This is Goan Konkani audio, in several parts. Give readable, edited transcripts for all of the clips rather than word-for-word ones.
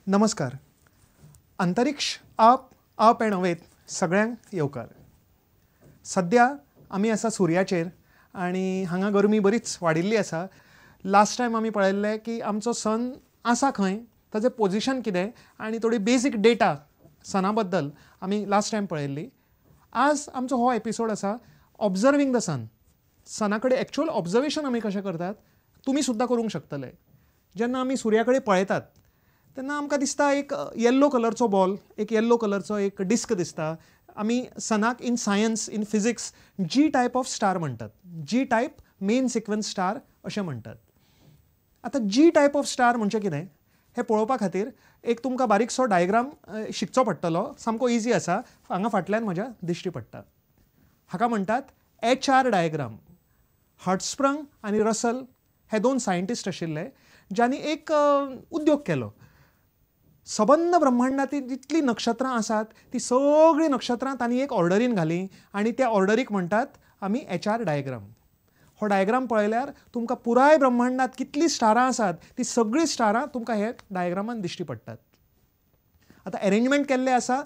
नमस्कार. अंतरिक्ष अप अप अँड अवेत सगळ्यांक येवकार. सद्या आमी आसा सुर्याचेर आनी हांगा गरमी बरीच वाडिल्ली आसा. लास्ट टायम आमी पळयल्लें की आमचो सन आसा खंय, ताचें पोजिशन कितें आनी थोडी बेजीक डेटा सना बद्दल आमी लास्ट टायम पळयल्ली. आज आमचो हो एपिसोड आसा ऑब्जर्विंग the सन. सना कडेन एक्चुअल ऑब्जर्वेशन आमी कशें करतात तुमी सुद्दां करूंक शकतले. जेन्ना आमी सुर्या कडेन पळयतात तेन्ना आमकां दिसता एक येल्लो कलरचो बॉल, एक येल्लो कलरचो एक डिस्क दिसता. आमी सनाक in science, in physics G type of star म्हणटात. G type main sequence star अशें म्हणटात. आतां जी टायप ऑफ स्टार म्हणजे कितें हें पळोवपा खातीर एक तुमकां बारीकसो डायग्राम शिकचो पडटलो. सामको इजी आसा, हांगा फाटल्यान म्हज्या दिश्टी पडटा. हाका म्हणटात एच आर डायग्राम. हर्ट्सप्रंग आनी रसल हे दोन सायंटिस्ट आशिल्ले ज्यांनी एक उद्योग केलो. सबंद ब्रह्मांडांत जितलीं नक्षत्रां आसात ती सगळीं नक्षत्रां तांणी एक ऑर्डरीन घालीं आनी त्या ऑर्डरीक म्हणटात आमी एच आर डायग्राम. हो डायग्राम पळयल्यार तुमकां पुराय ब्रह्मांडांत कितलीं स्टारां आसात ती सगळीं स्टारां तुमकां हे डायग्रामान दिश्टी पडटात. आतां एरेंजमेंट केल्लें आसा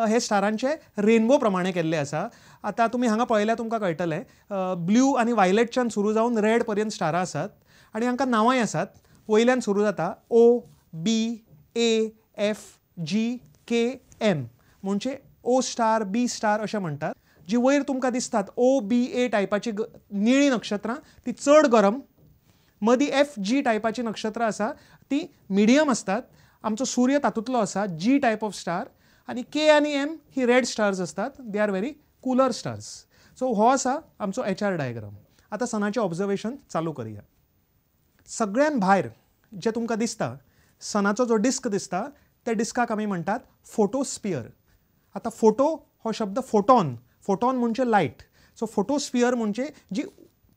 हे स्टारांचे रेनबो प्रमाणे केल्लें आसा. आतां तुमी हांगा पळयल्यार तुमकां कळटलें ब्लू आनी वायलेटच्यान सुरू जावन रेड पर्यंत स्टारां आसात आनी हांकां नांवांय आसात. वयल्यान सुरू जाता O B A F G K M म्हणजे ओ स्टार बी स्टार अशें म्हणटात. जी वयर तुमकां दिसतात ओ बी ए टायपाची निळी नक्षत्रां ती चड गरम, मदीं एफ जी टायपाची नक्षत्रां आसा ती मिडियम आसतात. आमचो सूर्य तातूंतलो आसा जी टायप ऑफ स्टार, आनी के आनी एम ही रेड स्टार्स आसतात. They are very cooler stars. So हो आसा आमचो एच आर डायग्राम. आतां सनाचें ऑब्जर्वेशन चालू करया. सगळ्यान भायर जें तुमकां दिसता सनाचो जो डिस्क दिसता त्या डिस्काक आमी म्हणटात फोटोस्पियर. आतां फोटो हो शब्द फोटॉन, फोटॉन म्हणजे लायट. सो फोटोस्पियर म्हणजे जी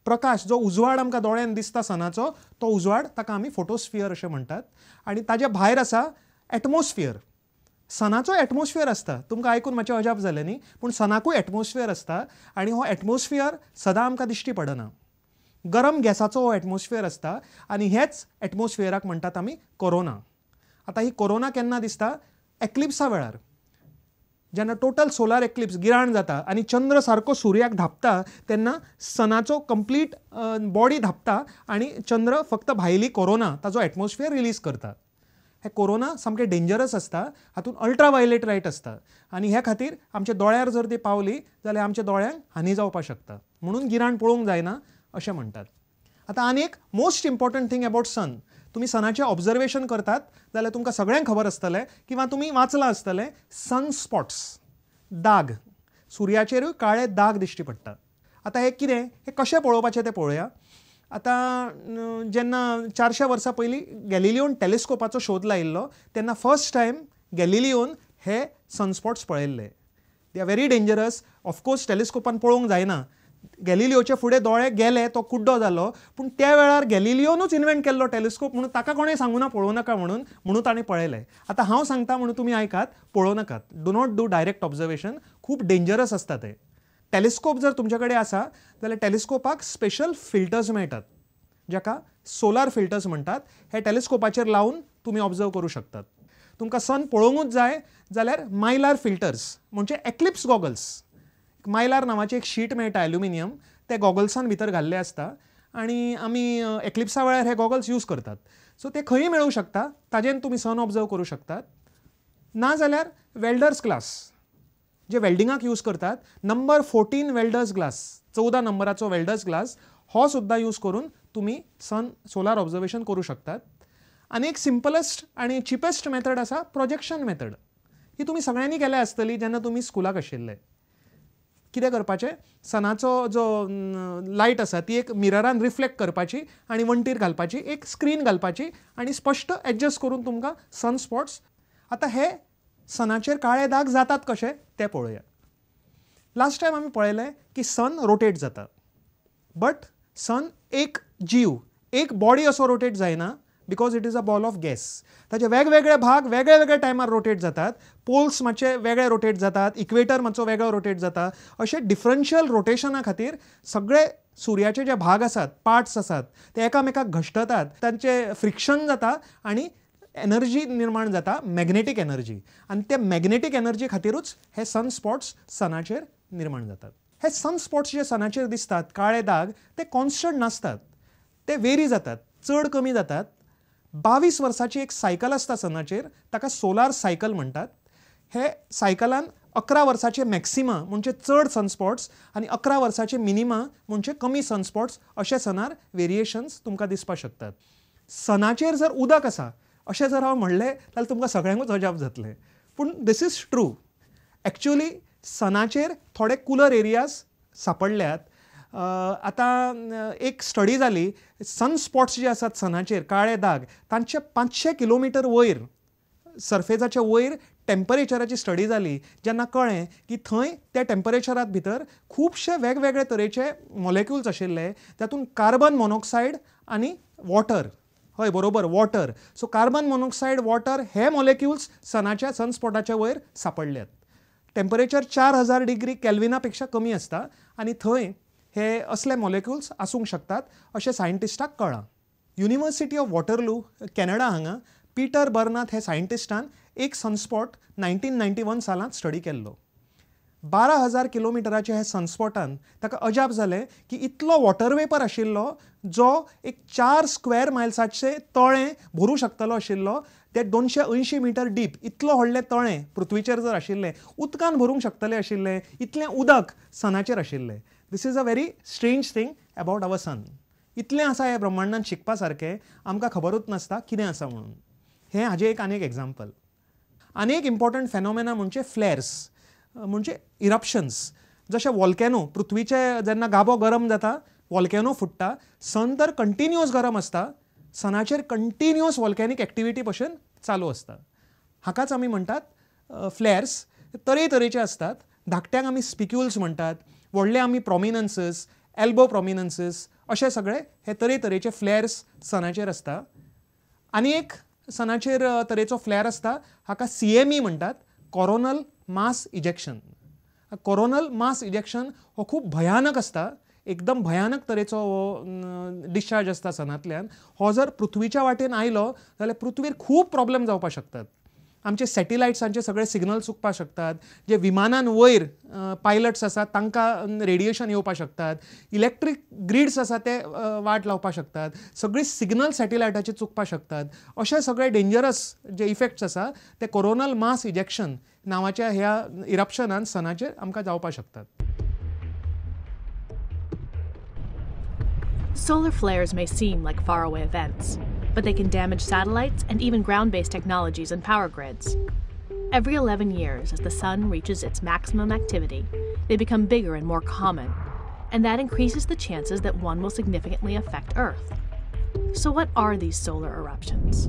प्रकाश जो उजवाड आमकां दोळ्यान दिसता सनाचो तो उजवाड, ताका आमी फोटोस्पियर अशें म्हणटात. आनी ताज्या भायर आसा एटमॉस्फियर. सनाचो एटमॉस्फियर आसता. तुमकां आयकून मातशें अजाप जालें न्ही, पूण सनाकूय एटमॉस्फियर आसता आनी हो एटमॉस्फियर सदां आमकां दिश्टी पडना. गरम गॅसाचो हो एटमॉस्फियर आसता आनी हेच एटमॉस्फियराक म्हणटात आमी कोरोना. आतां ही कोरोना केन्ना दिसता? एक्लिप्सा वेळार, जेन्ना टोटल सोलार एक्लिप्स गिराण जाता आनी चंद्र सारको सुर्याक धांपता तेन्ना सनाचो कंप्लीट बॉडी धांपता आनी चंद्र फक्त भायली कोरोना, ताजो एटमॉस्फियर रिलीज करता. हे कोरोना सामकें डेंजरस आसता. हातूंत अल्ट्रा वायलेट लायट आसता आनी ह्या खातीर आमच्या दोळ्यार जर ती पावली जाल्यार आमच्या दोळ्यांक हानी जावपाक शकता. म्हणून गिराण पळोवंक जायना अशें म्हणटात. आतां आनी एक most important thing about sun. तुमी सनाचें ऑब्जर्वेशन करतात जाल्यार तुमकां सगळ्यांक खबर आसतलें किंवा तुमी वाचलां आसतलें, सन स्पॉट्स, दाग, सुर्याचेरूय काळे दाग दिश्टी पडटा. आतां हें कितें, हें कशें पळोवपाचें तें पळोवया. आतां जेन्ना 400 वर्सां पयलीं गॅलिलियोन टेलिस्कोपाचो शोध लायिल्लो तेन्ना फर्स्ट टायम गॅलिलियोन हे सनस्पॉट्स पळयल्ले. They are very dangerous. Of course टेलिस्कोपान पळोवंक जायना. गॅलिलियोचे फुडें दोळे गेले, तो कुड्डो जालो, पूण त्या वेळार गॅलिलियोनूच इन्व्हेंट केल्लो टेलिस्कोप म्हणून ताका कोणें सांगूना पळोवं नाका म्हणून, म्हणून ताणें पळयलें. आतां हांव सांगता म्हणून तुमी आयकात, पळोवं नाकात. Do not do direct observation, खूब डेंजरस आसता तें. टेलिस्कोप जर तुमचे कडेन आसा जाल्यार टेलिस्कोपाक स्पेशल फिल्टर्स मेळटात जाका सोलार फिल्टर्स म्हणटात. हे टेलिस्कोपाचेर लावन तुमी ऑब्जर्व करूं शकतात. तुमकां सन पळोवंकूच जाय जाल्यार मायलार फिल्टर्स म्हणजे एक्लिप्स गॉगल्स, मायलार नांवाची एक शीट मेळटा एल्युमिनियम, ते गॉगल्सान भितर घाल्ले आसता आनी आमी एक्लिप्सा वेळार हे गॉगल्स यूज करतात. सो ते खंयूय मेळूंक शकता, ताजेन तुमी सन ऑब्जर्व करूं शकतात. ना जाल्यार वेल्डर्स ग्लास जे वेल्डिंगाक यूज करतात, नंबर 14 वेल्डर्स ग्लास, 14 नंबराचो वेल्डर्स ग्लास हो सुद्दां यूज करून तुमी सन सोलार ऑब्जर्वेशन करूं शकतात. आनी एक सिंपलेस्ट आनी चिपेस्ट मेथड आसा प्रोजेक्शन मेथड. ही तुमी सगळ्यांनी केल्या आसतली जेन्ना तुमी स्कुलाक आशिल्ले. कितें करपाचें, सनाचो जो लायट आसा ती एक मिररान रिफ्लेक्ट करपाची आनी वण्टीर घालपाची, एक स्क्रीन घालपाची आनी स्पश्ट एडजस्ट करून तुमकां सन स्पॉट्स. आतां हे सनाचेर काळे दाग जातात कशे ते पळोवया. लास्ट टायम आमी पळयलें की सन रोटेट जाता, बट सन एक जीव, एक बॉडी असो रोटेट जायना because it is a ball of gas. ताचे वेगवेगळे भाग वेगळे वेगळे टायमार रोटेट जातात. पोल्स मातशे वेगळे रोटेट जातात, इक्वेटर मातसो वेगळो रोटेट जाता. अशे डिफरन्शियल रोटेशना खातीर सगळे सुर्याचे जे भाग आसात, पार्ट्स आसात, ते एकामेकाक घश्टतात, तांचे फ्रिक्शन जाता आनी एनर्जी निर्माण जाता, मॅग्नेटीक एनर्जी, आनी ते मॅग्नेटीक एनर्जी खातीरूच हे सनस्पॉट्स सनाचेर निर्माण जातात. हे सनस्पॉट्स जे सनाचेर दिसतात काळे दाग ते कॉन्स्टंट नासतात, ते वेरी जातात, चड कमी जातात. 22 वर्साची एक सायकल आसता सनाचेर, ताका सोलार सायकल म्हणटात. हे सायकलान 11 वर्साचे मॅक्सिमा म्हणजे चड सनस्पॉट्स आनी 11 वर्साचे मिनिमा म्हणजे कमी सनस्पॉट्स अशे सनार वेरिएशन्स तुमकां दिसपाक शकतात. सनाचेर जर उदक आसा अशें जर हांव म्हणलें जाल्यार तुमकां सगळ्यांकूच अजाप जातलें, पूण this is true. Actually सनाचेर थोडे कुलर एरियाज सांपडल्यात. आतां एक स्टडी जाली, सनस्पॉट्स जे आसात सनाचेर काळे दाग तांचे 500 किलोमिटर वयर सरफेजाच्या वयर टेम्परेचराची स्टडी जाली, जेन्ना कळ्ळें की थंय त्या टेम्परेचरात भितर खुबशे वेगवेगळे तरेचे मॉलेक्युल्स आशिल्ले, तातूंत कार्बन मोनॉक्सायड आनी वॉटर, हय बरोबर water. So carbon monoxide, water हे मॉलेक्युल्स सनाच्या सनस्पॉटाच्या वयर सांपडल्यात. टेम्परेचर 4000 डिग्री कॅल्विना पेक्षा कमी आसता आनी थंय हे असले मॉलेक्युल्स आसूंक शकतात अशें सायंटिस्टाक कळ्ळां. युनिवर्सिटी ऑफ वॉटरलू कॅनडा हांगा पीटर बर्नाथ हे सायंटिस्टान एक सनस्पॉट 1991 सालांत स्टडी केल्लो. 12,000 किलोमिटराच्या ह्या सनस्पॉटान ताका अजाप जालें की इतलो वॉटर वेपर आशिल्लो जो एक 4 स्क्वेअर मायल्साचे तळें भरूं शकतलो आशिल्लो, ते 280 मिटर डीप इतलो व्हडलें तळें पृथ्वीचेर जर आशिल्लें उदकान भरूंक शकतलें आशिल्लें, इतलें उदक सनाचेर आशिल्लें. This is a very strange thing about our sun. इतलें आसा ह्या ब्रह्मांडान शिकपा सारकें, आमकां खबरूच नासता कितें आसा म्हणून. हें हाजें एक आनी एक एग्जाम्पल. आनी एक इम्पॉर्टंट फेनोमेना म्हणजे फ्लॅर्स, म्हणजे इरप्शन्स. जशें वॉल्केनो, पृथ्वीचे जेन्ना गाबो गरम जाता वॉल्केनो फुट्टा, सन तर कंटिन्युअस गरम आसता, सनाचेर कंटिन्युअस वॉल्केनीक एक्टिविटी भशेन चालू आसता. हाकाच आमी म्हणटात फ्लॅर्स. तरेतरेचे आसतात, धाकट्यांक आमी स्पिक्युल्स म्हणटात, व्हडले आमी प्रॉमिनन्सीस, एल्बो प्रॉमिनन्सीस, अशे सगळे हे तरेतरेचे फ्लॅर्स सनाचेर आसता. आनी एक सनाचेर तरेचो फ्लॅर आसता, हाका CME म्हणटात, coronal mass ejection. Coronal mass ejection हो खूब भयानक आसता, एकदम भयानक तरेचो हो डिस्चार्ज आसता सनांतल्यान. हो जर पृथ्वीच्या वाटेन आयलो जाल्यार पृथ्वीर खूब प्रॉब्लम जावपाक शकतात. आमचे सॅटेलायट्सांचे सगळे सिग्नल चुकपाक शकतात, जे विमानान वयर पायलट्स आसात तांकां रेडिएशन येवपाक शकतात, इलेक्ट्रीक ग्रीड्स आसा ते वाट लावपाक शकतात, सगळी सिग्नल सॅटेलायटाचे चुकपाक शकतात. अशे सगळे डेंजरस जे इफेक्ट्स आसा ते कोरोनल मास इजेक्शन नांवाच्या ह्या इरप्शनान सनाचेर आमकां जावपाक शकतात. Solar flares may seem like faraway events, but they can damage satellites and even ground-based technologies and power grids. Every 11 years, as the sun reaches its maximum activity, they become bigger and more common, and that increases the chances that one will significantly affect Earth. So what are these solar eruptions?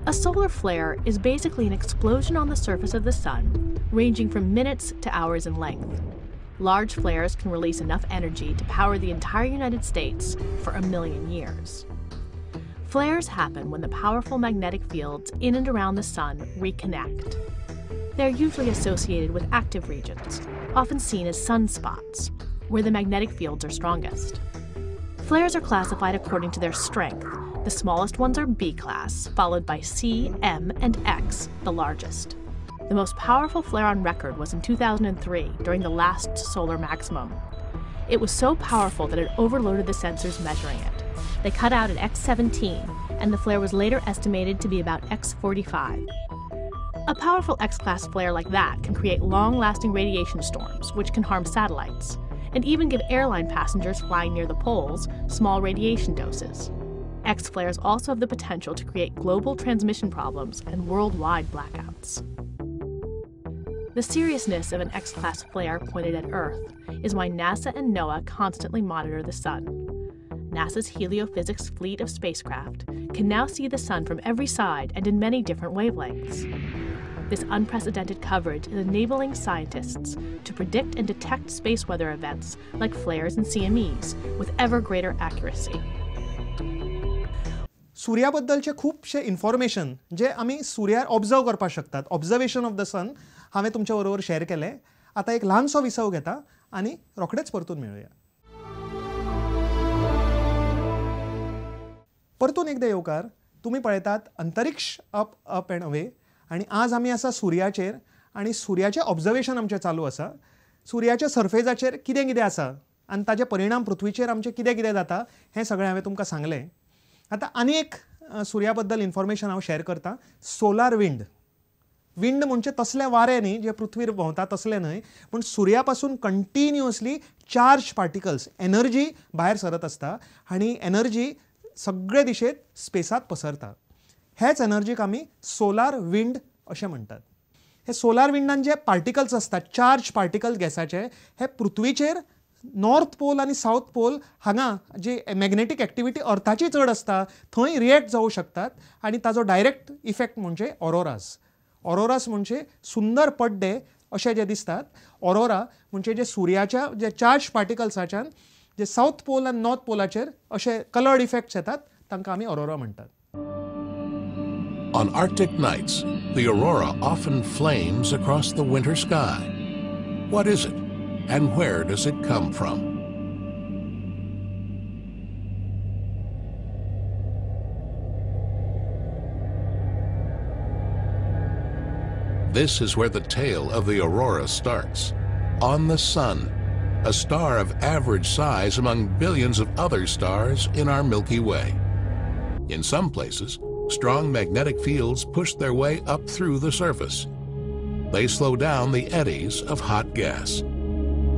A solar flare is basically an explosion on the surface of the sun, ranging from minutes to hours in length. Large flares can release enough energy to power the entire United States for 1 million years. Flares happen when the powerful magnetic fields in and around the sun reconnect. They're usually associated with active regions, often seen as sunspots, where the magnetic fields are strongest. Flares are classified according to their strength. The smallest ones are B class, followed by C, M, and X, the largest. The most powerful flare on record was in 2003, during the last solar maximum. It was so powerful that it overloaded the sensors measuring it. They cut out at X17, and the flare was later estimated to be about X45. A powerful X-class flare like that can create long-lasting radiation storms, which can harm satellites, and even give airline passengers flying near the poles small radiation doses. X-flares also have the potential to create global transmission problems and worldwide blackouts. The seriousness of an X-class flare pointed at Earth is why NASA and NOAA constantly monitor the sun. NASA's heliophysics fleet of spacecraft can now see the sun from every side and in many different wavelengths. This unprecedented coverage is enabling scientists to predict and detect space weather events like flares and CMEs with ever greater accuracy. सूर्याबद्दलचे खूबशे इन्फॉर्मेशन जे आमी सूर्यार ऑब्जर्व करपाक शकतात, ऑब्जर्वेशन ऑफ the सन हांवें तुमच्या बरोबर शेअर केलें. आतां एक ल्हानसो विसव घेता आनी रोखडेच परतून मेळुया. परतून एकदां येवकार. तुमी पळयतात अंतरिक्ष अप अप अँड अवे आनी आज आमी आसा सुर्याचेर आनी सुर्याचें ऑब्जर्वेशन आमचें चालू आसा. सुर्याच्या सर्फेजाचेर कितें कितें आसा आनी ताजे परिणाम पृथ्वीचेर आमचे कितें कितें जाता हें सगळें हांवें तुमकां सांगलें. आतां आनी एक सुर्या बद्दल इन्फॉर्मेशन हांव शेअर करतां. सोलार विंड. विंड म्हणजे तसले वारें न्ही जे पृथ्वीर भोंवता तसलें न्हय, पूण सुर्या पासून कंटिन्युअसली चार्ज पार्टिकल्स एनर्जी भायर सरत आसता आनी एनर्जी सगळे दिशेत स्पेसात पसरता. हेच एनर्जीक आमी सोलार विंड अशें म्हणटात. हे सोलार विंडान जे पार्टिकल्स आसतात चार्ज पार्टिकल गॅसाचे हे पृथ्वीचेर नॉर्थ पोल आनी सावथ पोल हांगा जी मॅग्नेटीक एक्टिविटी अर्थाची चड आसता थंय रिएक्ट जावं शकतात आनी ताजो डायरेक्ट इफेक्ट म्हणजे ऑरोरास. ऑरोरास म्हणजे सुंदर पड्डे अशे जे दिसतात. ऑरोरा म्हणजे जे सुर्याच्या जे चार्ज पार्टिकल्साच्यान जे सावथ पोल आनी नॉर्थ पोलाचेर अशे कलर्ड इफेक्ट्स येतात तांकां आमी ऑरोरा म्हणटात. On Arctic nights, the aurora often flames across the winter sky. What is it, and where does it come from? This is where the tale of the aurora starts. On the sun, a star of average size among billions of other stars in our Milky Way. In some places, strong magnetic fields push their way up through the surface. They slow down the eddies of hot gas.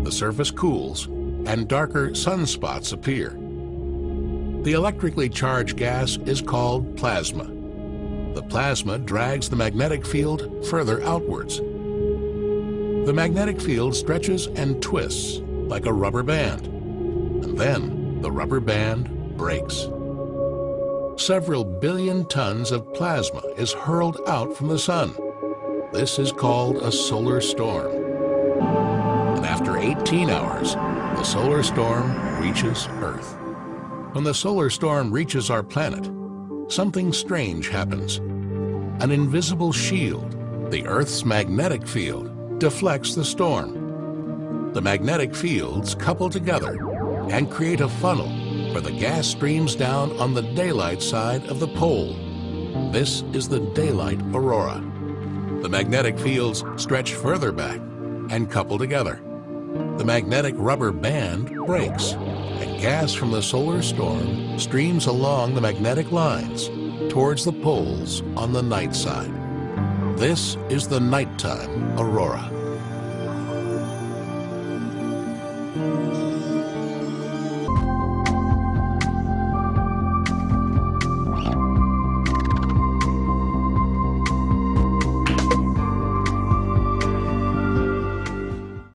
The surface cools and darker sunspots appear. The electrically charged gas is called plasma. The plasma drags the magnetic field further outwards. The magnetic field stretches and twists like a rubber band, and then the rubber band breaks. Several billion tons of plasma is hurled out from the sun. This is called a solar storm. And after 18 hours, the solar storm reaches Earth. When the solar storm reaches our planet, something strange happens. An invisible shield, the Earth's magnetic field, deflects the storm. The magnetic fields couple together and create a funnel where the gas streams down on the daylight side of the pole. This is the daylight aurora. The magnetic fields stretch further back and couple together. The magnetic rubber band breaks, and gas from the solar storm streams along the magnetic lines towards the poles on the night side. This is the nighttime aurora.